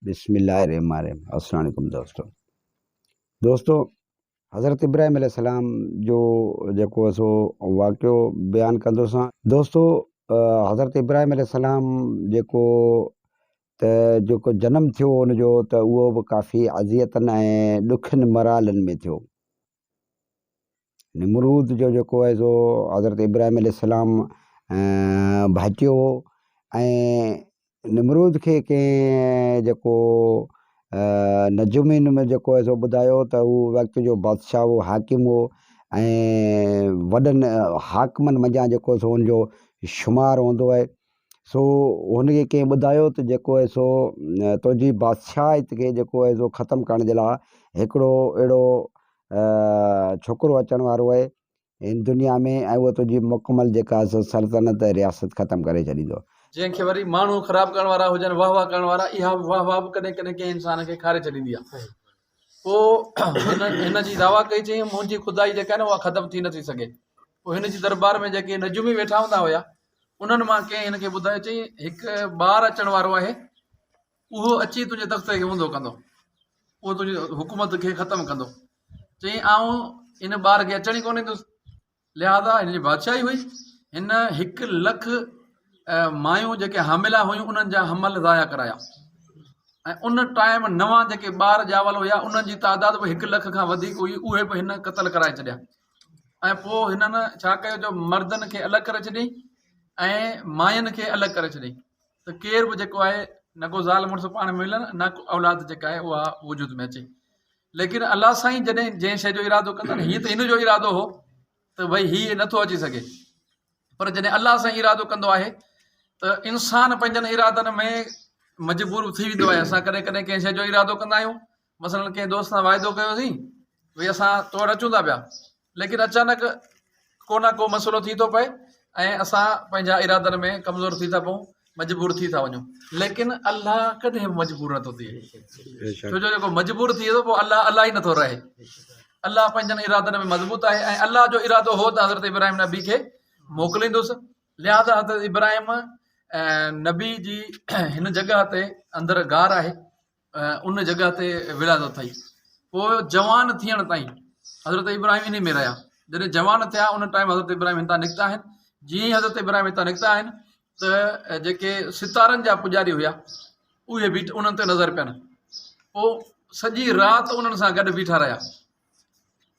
بسم الله الرحمن الرحيم السلام عليڪم دوستو دوستو حضرت ابراهيم عليه السلام جو جيڪو سو واقعو بيان ڪندو سان دوستو حضرت ابراهيم عليه السلام جيڪو ته جيڪو جنم ٿيو ان جو ته اهو به ڪافي اذيتن ۽ ڏکين مرحلن ۾ ٿيو نمرود جو جيڪو آهي سو حضرت ابراهيم عليه السلام ڀائٽيو هو ۽ نمرود کي ڪنهن جيڪو نجومين ۾ جيڪو آهي سو ٻڌايو ته هو وقت جو بادشاهه هو حاڪم هو ۽ وڏن حاڪمن منجهان جيڪو سو ان جو شمار هوندو آهي سو هن کي ڪنهن ٻڌايو ته جيڪو آهي سو تنهنجي بادشاهت کي جيڪو آهي سو ختم ڪرڻ جي لاء هڪڙو اهڙو ڇوڪرو اچڻ وارو آهي هن دنيا ۾ ۽ اهو تنهنجي مڪمل جيڪا آهي سو سلطنت ۽ رياست ختم ڪري ڇڏيندو. جنهن کي وري ماڻهو خراب ڪرڻ وارا هجن واهه واهه ڪرڻ وارا اها واهه واهه به ڪڏهن ڪڏهن ڪنهن انسان کي کاري ڇڏيندي آهي پوء هن هن جي دعويٰ ڪئي چيائين منهنجي خدائي جيڪا آهي نه اها ختم ٿي نٿي سگهي پوء هن جي دربار ۾ جيڪي نجومي ويٺا هوندا هيا انهن مان ڪنهن هن کي ٻڌايو، چيائين، هڪ ٻار اچڻ وارو آهي، اهو اچي تنهنجي تخت کي اونڌو ڪندو، اهو تنهنجي حڪومت کي ختم ڪندو. چيائين، آئون ان ٻار کي اچڻ ئي ڪونه ڏيندس. لهٰذا هن جي بادشاهي هئي، هن هڪ لک مايون جيڪي حامله هيون، انهن جا حمل ضايع ڪرايا ۽ ان ٽائيم نوان جيڪي ٻار ڄاول هيا، انهن جي تعداد به هڪ لک کان وڌيڪ هئي، اهي به هن قتل ڪرائي ڇڏيا. ۽ پوء هنن ڇا ڪيو جو مردن کي الڳ ڪري ڇڏيائين ۽ ماين کي الڳ ڪري ڇڏيائين ته ڪير به جيڪو آهي نه ڪو زال مڙس پاڻ ۾ ملن نه ڪو اولاد جيڪا آهي اها وجود ۾ اچي ليڪن الله سائين جڏهن جنهن شيء جو ارادو ڪندا آهن هيئن ته هن جو ارادو هو ته ڀئي هي نٿو اچي سگهي پر جڏهن الله سائين ارادو ڪندو آهي ته انسان پنهنجن ارادن ۾ مجبور ٿي ويندو آهي اسان ڪڏهن ڪڏهن ڪنهن شيء جو ارادو ڪندا آهيون مثلاً ڪنهن دوست سان واعدو ڪيوسين ڀئي اسان تو وٽ اچون ٿا پيا ليڪن اچانڪ ڪو نه ڪو مسئلو ٿي ٿو پئي ۽ اسان پنهنجا ارادن ۾ ڪمزور ٿي ٿا پئون مجبور ٿي ٿا وڃون ليڪن الله ڪڏهن به مجبور نٿو ٿئي ڇو جو جيڪو مجبور ٿئي ٿو پوء الله الله ئي نٿو رهي الله پنهنجن ارادن ۾ مضبوط آهي ۽ الله جو ارادو هو ته حضرت ابراهيم نبي کي موڪليندس لهذا حضرت ابراهيم نبي جي هن جڳهه تي اندر غار آهي ان جڳهه تي ولادت ٿي. پوء جوان ٿيڻ تائين حضرت ابراهيم انهي ۾ رهيا. جڏهن جوان ٿيا ان ٽائيم حضرت ابراهيم هتان نڪتا آهن. جيئن ئي حضرت ابراهيم هتان نڪتا آهن ته جيڪي ستارن جا پڄاري هيا اهي به انهن تي نظر پين. پوء سڄي رات انهن سان گڏ بيٺا رهيا.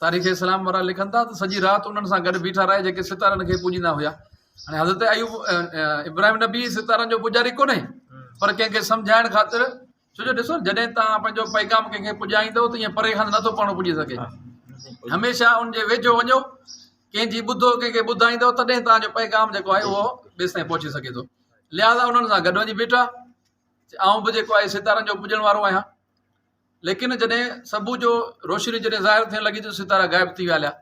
تاريخ اسلام وارا لکن ٿا ته سڄي رات انهن سان گڏ بيٺا رهيا جيڪي ستارن کي پوڄيندا هيا هاڻي حضرت ايوب ابراهيم نبي ستارن جو پوڄاري ڪونهي پر ڪنهن کي سمجهائڻ خاطر ڇو جو ڏسو جڏهن توهان پنهنجو پيغام ڪنهن کي پڄائيندو ته ائين پري کان نٿو پاڻ پڄي سگهي هميشه ان جي ويجهو وڃو ڪنهن جي ٻڌو ڪنهن کي ٻڌائيندو تڏهن توهان جو پيغام جيڪو آهي اهو ٻئي تائين پهچي سگهي ٿو لهٰذا انهن سان گڏ وڃي بيٺا آئون به جيڪو آهي ستارن جو پڄڻ وارو آهيان ليڪن جڏهن صبح جو روشني جڏهن ظاهر ٿيڻ لڳي ته ستارا غائب ٿي ويا هليا.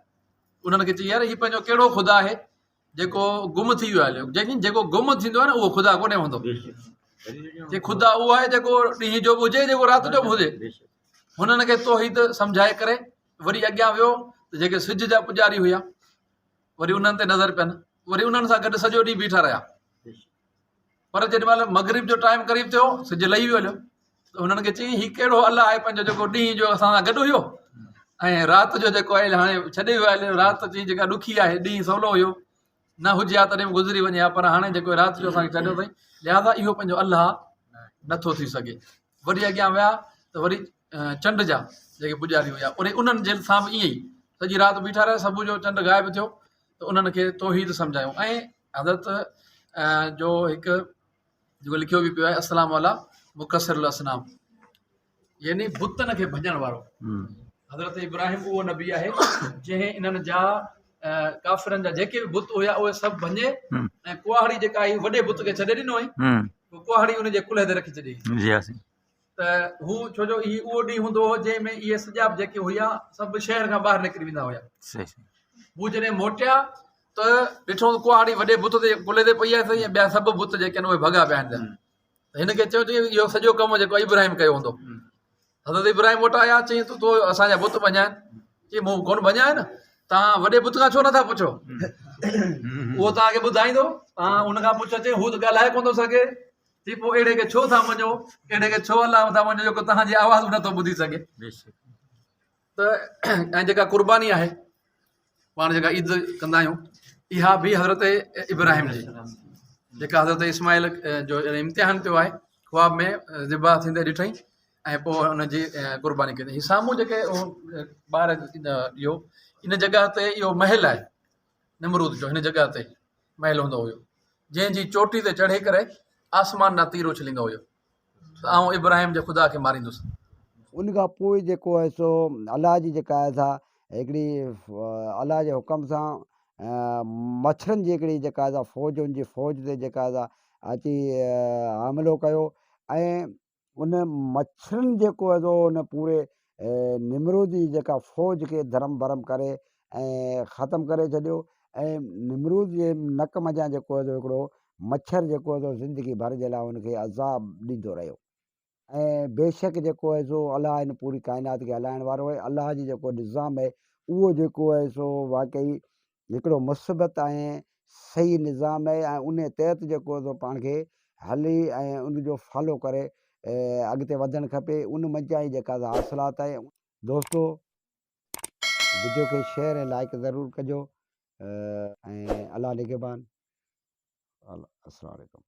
انهن کي چئي يار هي پنهنجو ڪهڙو خدا آهي جيڪو گم ٿي ويو هليو. جيڪن جيڪو گم ٿيندو آهي نه اهو خدا ڪونهي هوندو. جي خدا اهو آهي جيڪو ڏينهن جو به هجي جيڪو رات جو به هجي. هنن کي توحيد سمجهائي ڪري وري اڳيان ويو ته جيڪي سج جا پڄاري هيا وري انهن تي نظر پين وري انهن سان گڏ سڄو ڏينهن بيٺا رهيا. پر جيڏي مهل مغرب جو ٽائيم قريب ٿيو سج لهي ويو هليو ته هنن کي چيائين هي ڪهڙو الله آهي پنهنجو جيڪو ڏينهن جو اسان سان گڏ هيو ۽ رات جو جيڪو آهي هاڻي ڇڏي ويو آهي رات چي جيڪا ڏکي آهي ڏينهن سولو هيو نه هجي ها تڏهن به گذري وڃي ها پر هاڻي جيڪو رات جو اسان کي ڇڏيو اٿئي لهٰذا اهو پنهنجو الله نٿو ٿي سگهي وري اڳيان ويا ته وري چنڊ جا جيڪي پڄاري هيا وري انهن جي سان به ائين ئي سڄي رات بيٺا رهيا صبح جو چنڊ غائب ٿيو ته انهن کي توحيد سمجهايو ۽ حضرت جو هڪ جيڪو لکيو به پيو آهي السلام علی مڪسر الاصنام يعني بتن کي ڀڃڻ وارو حضرت ابراهيم اهو نبي آهي جنهن انهن جا ڪافرن جا جيڪي به بت هيا اهي سڀ ڀڃي ۽ ڪهاڙي جيڪا آئي وڏي بت کي ڇڏي ڏنو هئي ڪهاڙي ان جي ڪلهي تي رکي ڇڏي جي ها ته هو ڇو جو هي اهو ڏينهن هوندو هو جنهن ۾ اهي سڄا به جيڪي هيا سڀ شهر کان ٻاهر نڪري ويندا هيا هو جڏهن موٽيا ته ڏٺو ته ڪهاڙي وڏي بت تي ڪلهي تي پئي آهي سائين ۽ ٻيا سڀ بت جيڪي آهن اهي ڀڳا پيا آهن ته هن کي چيو چي اهو سڄو ڪم جيڪو ابراهيم ڪيو هوندو حضرت ابراهيم وٽ آيا چيائين ته تو اسان جا بت ڀڃا آهن چي مون ڪونه ڀڃا آهن توهان وڏي بت کان ڇو نٿا پڇو اهو توهان کي ٻڌائيندو توهان ان کان پڇو چي هو ته ڳالهائي ڪونه ٿو سگهي. چي پوء اهڙي کي ڇو ٿا مڃو، اهڙي کي ڇو الله ٿا مڃو جيڪو توهان جي آواز به نٿو ٻڌي سگهي. ته ۽ جيڪا قرباني آهي پاڻ جيڪا عيد ڪندا آهيون اها به حضرت ابراهيم جي جيڪا حضرت اسماعيل جو امتحان پيو آهي خواب ۾ ذبح ٿيندي ڏٺائين ۽ پوء ان جي قرباني ڪئي هي سامهون جيڪي ٻار اهو ان جڳهه تي اهو محل آهي نمرود جو هن جڳهه تي محل هوندو هيو جنهن جي چوٽي تي چڙهي ڪري آسمان ڏانهن تير اڇليندو هيو ته آئون ابراهيم جي خدا کي ماريندس. ان کان پوء جيڪو آهي سو الله جي جيڪا آهي سا هڪڙي الله جي حڪم سان مڇرن جي هڪڙي جيڪا آهي سا فوج ان جي فوج تي جيڪا آهي سا اچي حملو ڪيو ۽ ان مڇرن جيڪو آهي سو ان پوري نمرود جي جيڪا فوج کي ڌرم ڀرم ڪري ۽ ختم ڪري ڇڏيو ۽ نمرود جي نڪ منجهان جيڪو آهي سو هڪڙو مڇر جيڪو آهي سو زندگي ڀر جي لاء ان کي عذاب ڏيندو رهيو ۽ بيشڪ جيڪو آهي سو الله هن پوري ڪائنات کي هلائڻ وارو آهي الله جي جيڪو نظام آهي اهو جيڪو آهي سو واقعي هڪڙو مثبت ۽ صحيح نظام آهي ۽ انهي تحت جيڪو سو پاڻ کي هلي ۽ ان جو فالو ڪري اڳتي وڌڻ کپي ان منجهان ئي جيڪا سا حاصلات آهي. دوستو وڊيو کي شيئر ۽ لائڪ ضرور ڪجو ۽ الله نگهبان السلام عليڪم.